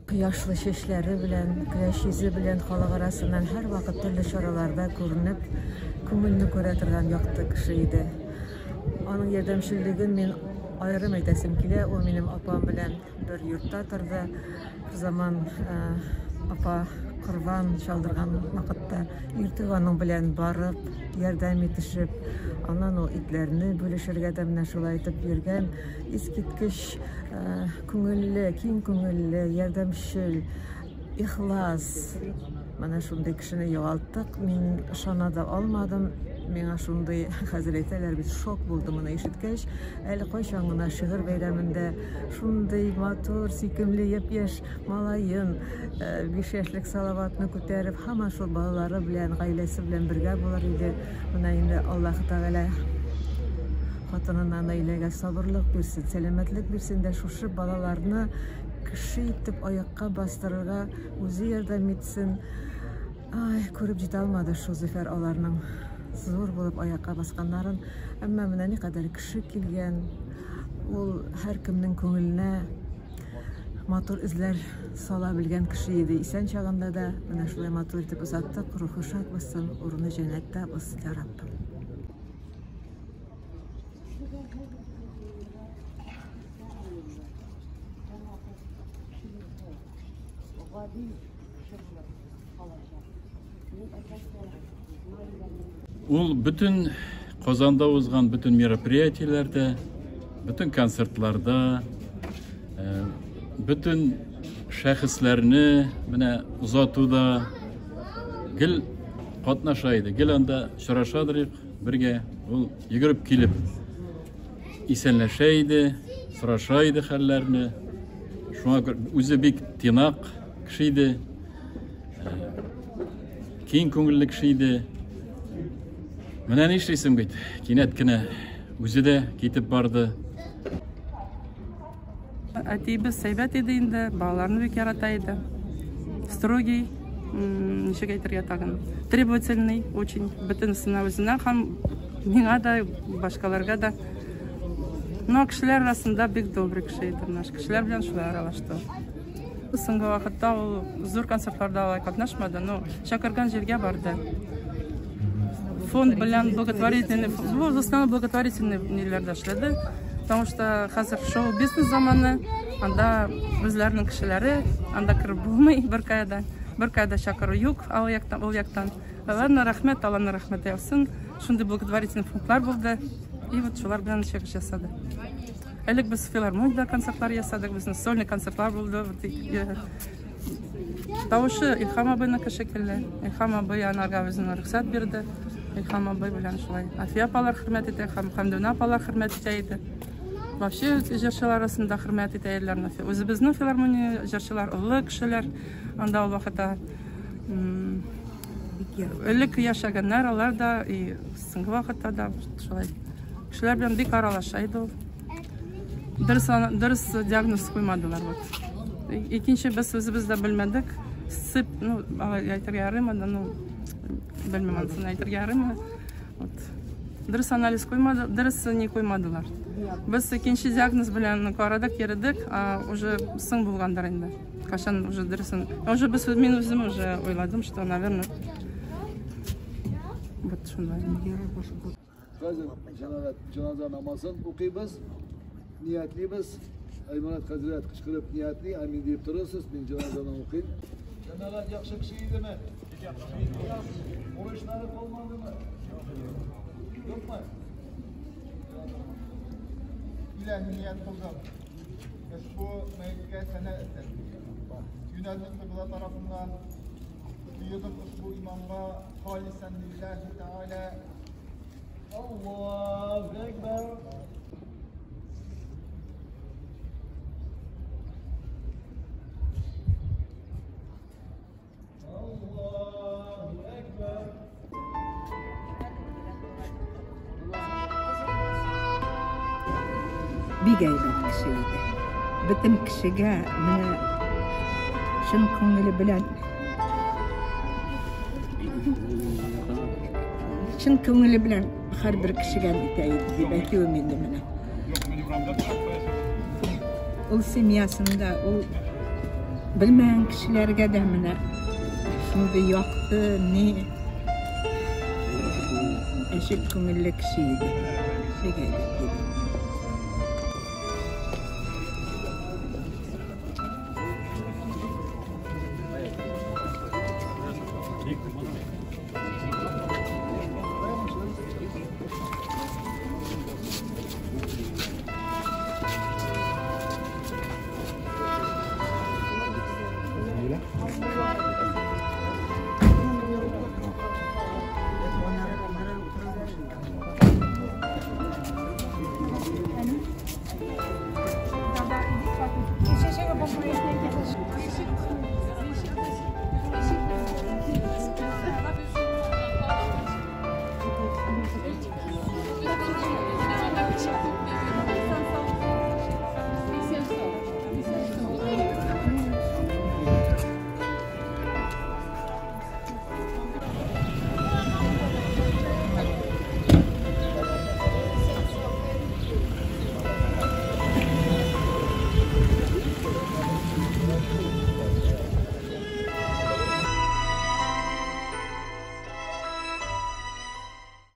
Кояшлы чәчләре белән, көләч йөзе белән халык арасыннан һәрвакыт төрле чараларда күренеп, күңелне күрә торган якты кеше иде. Аның ярдәмчеллеген мин аерым әйтәсем килә. Ул минем апам белән бер йортта торды. Бер заман апа корбан чалдырган вакытта иртүк аның белән барып, ярдәм итешеп, аннан ул итләрне бүлешергә дә менә шулай итеп йөргән. Искиткеч күңелле, киң күңелле, ярдәмчел, ихлас. Менә шундый кешене югалттык. Мин ышана да алмадым. Миңа шундый, хәзер әйтәләр бит, шок булды моны ишеткәч. Әле кайчан гына шигырь бәйрәмендә шундый матур, сөйкемле япь-яшь малаен, 5 яшьлек Салаватны күтәреп, һаман шул балалары белән, гаиләсе белән бергә булыр иде. Менә инде Аллаһы Тәгалә хатынына Наиләгә сабырлык бирсен, сәламәтлек бирсен дә шушы балаларны кеше итеп аякка бастырырга үзе ярдәм итсен. Ай, күреп җитә алмады шул Зөфәр аларның зур булып аякка басканнарын. Әмма менә никадәр кеше килгән, ул һәркемнең күңеленә матур эзләр сала белгән кеше иде. Исән чагында да менә шулай матур итеп озаттык. Рухы шат булсын, урыны җәннәттә булсын, я Раббым. Ул бөтен Казанда узган бөтен мероприятиеләрдә, бөтен концертларда, бөтен шәхесләрне менә озатуда гел катнаша иде. Гел анда очрашадыр бергә. Ул йөгереп килеп исәнләшә иде, сораша иде хәлләрне. Шуңа күрә үзе бик тыйнак кеше иде. Киң күңелле кеше иде. Менә нишлисең бит, кинәт кенә үзе дә китеп барды. Әтиебез әйбәт иде инде, балаларны бик ярата иде. Строгий, ничек әйтергә тагын, требовательный очень, бөтенесенә үзенә һәм миңа да, башкаларга да. Но кешеләр арасында бик добрый кеше иде, наш кешеләр белән шулай аралашты. Соңгы вакытта ул зур концертларда алай катнашмады, но чакырган җиргә барды. Фонд белән благотворительный, ну, в основном благотворительный ниләрдә эшләде, потому что хәзер шоу-бизнес заманы, анда үзләренең кешеләре, анда кереп булмый беркая да, беркая да чакыру юк ал яктан, ул яктан. Аларына рәхмәт, Алланың рәхмәте яусын. Шундый благотворительный фондлар булды. И вот шулар белән чыгыш ясады. Элек без филармониядә концертлар ясадык, безнең сольный концертлар булды. Тавышы Илһам абыйныкы шикелле. Илһам абый анарга үзенә рөхсәт бирде. Илһам абый белән шулай. Афия апалар хөрмәт итә, һәм Хәмдүнә апалар хөрмәт итә иде. Вообще җырчылар арасында хөрмәт итә иделәр. Үзебезнең филармония җырчылар, олы кешеләр анда ул вакытта. Элек яшәгәннәр алар да, и соңгы вакытта да шулай. Кешеләр белән бик аралаша иде ул. Дөрес, дөрес диагноз куймадылар вот. Икенче без үзебез дә белмәдек. Сып, ну, алай әйтергә ярыймы, да, ну, белмим анысын әйтергә ярыймы. Вот. Дөрес анализ куймады, дөрес не куймадылар. Без икенче диагноз белән карадык, йөрдек, а уже соң булгандыр инде. Кашан уже дөресен. Уже без мин үзем уже уйладым, что, наверное, вот шундай. Хәзер җәмәгать җеназа намазын укыйбыз, ниятлибез. Айманат хәзрәт кычкырып ниятли, амин дип торырсыз, мин җеназаны укыйм. Җәмәгать яхшы кеше идеме? Бурычлары калмадымы? Юкмы? Иләһи ният кылдым. Ошбу мәеткә сәнә итеп, юнәлдем кыйбла тарафыннан, тыелдым ошбу имамга халисан лилләһи тәгалә. Аллаһу әкбәр. Аллаһу әкбәр. Бик әйбәт кеше иде. Бөтен кешегә менә чын күңеле белән чын күңеле белән һәрбер кешегә итә иде дип әйтүем инде менә. Ул семьясында, ул белмәгән кешеләргә дә менә шундый якты, ни әчек күңелле кеше иде. Бик әйбәт иде.